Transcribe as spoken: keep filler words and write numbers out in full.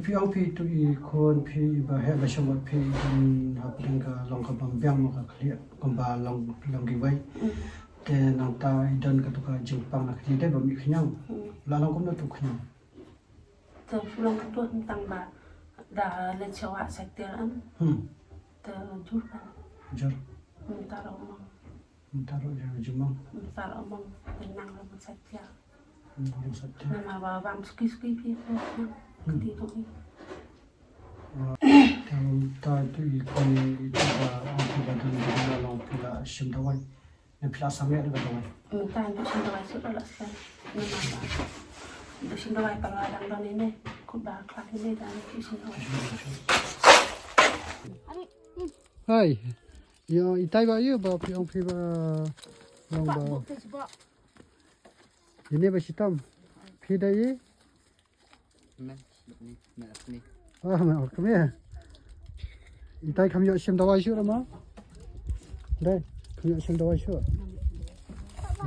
Phi ong phi tu i khun phi ba heh ba shong bad phi i don hapdeng ka long ka bym biang mo ka khlieh kumba long long kiwei. Te nangta i don katu ka jingpang na khlieh dei ba mih khñiang. La long kumno tu khñiang. Te phi long tu tang ba da le chawa sa tiar an. Hmm. Te jur kan. Jur. Mynta ruh mong. Mynta ruh jur jumong. Mynta ruh mong. Te nang ruh mong sa tiar. Hmm, mong sa tiar. Namar ba bam suki suki phi. Hmm. Kti tu phi. Te mynta tu i khun i tu ba ong phi ba don ba long phi la shim dawai. Ne phi la sangeh da ka dawai. Mynta ndu shim dawai sut la skan. Mynta ndu shim dawai pala dang don ine. Kut ba klak ine da ndu shim dawai. Hai. Yo, itai ba yo ba phi ong phi ba long ba. Ine ba shitom. Phi da i. Ah, me ok me. Itai kham ïoh shim dawai shuh ma. Dai, kham ïoh shim dawai shuh.